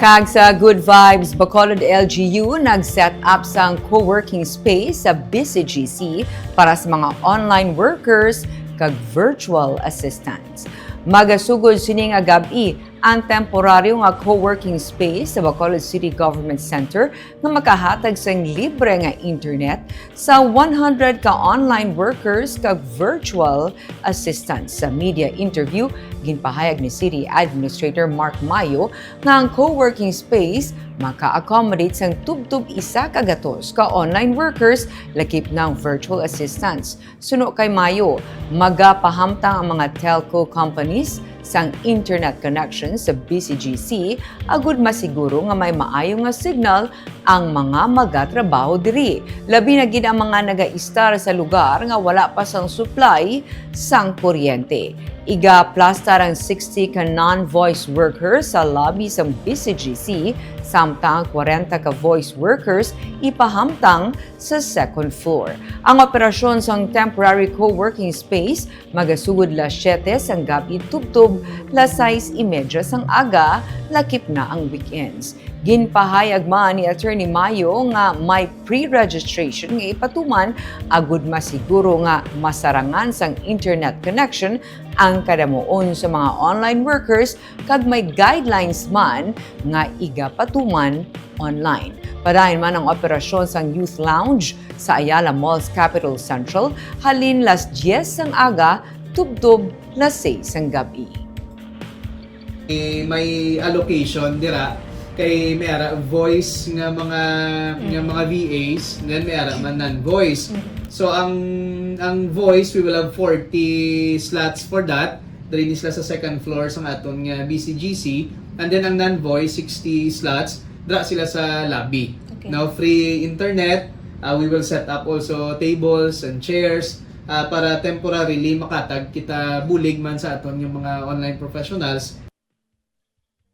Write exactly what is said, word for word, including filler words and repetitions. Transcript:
Kag sa Good Vibes Bacolod L G U, nag-set up sang co-working space sa B C G C para sa mga online workers kag virtual assistants. Magasugod sini nga gab-i ang temporaryo nga co-working space sa Bacolod City Government Center nga makahatag sang libre nga internet sa one hundred ka online workers kag virtual assistants. Sa media interview, ginpahayag ni City Administrator Mark Mayo nga ang co-working space maka-accommodate sang tubtob isa ka gatos ka online workers, lakip na ang virtual assistants. Suno kay Mayo, magapahamtang ang mga telco companies sang internet connection sa B C G C agud masiguro nga may maayo nga signal ang mga magatrabaho diri, labi na gid ang mga nagaistar sa lugar nga wala pa sang supply sang kuryente. Igaplastar ang sixty ka non-voice workers sa lobby sang B C G C, samtang ang kwarenta ka voice workers ipahamtang sa second floor. Ang operasyon sang temporary co-working space magasugod las siyete sang gab-i tubtob las sais y media sang aga, lakip na ang weekends. Ginpahayag man ni Attorney Mayo nga may pre-registration nga ipatuman agud masiguro nga masarangan sang internet connection ang kadamuon sa mga online workers kag may guidelines man nga igapatuman online. Padayon man ang operasyon sang Youth Lounge sa Ayala Malls Capitol Central halin las dyes sang aga tubtob las sais sang gab-i. Eh, may allocation dira kay may ara voice nga mga nga mga V As, then may ara man non-voice. So ang ang voice, we will have forty slots for that. Diri ni sila sa second floor sang aton nga B C G C, and then ang non-voice, sixty slots, dira sila sa lobby. Okay. Now, free internet, uh, we will set up also tables and chairs uh, para temporarily makatag kita bulig man sa aton nga mga online professionals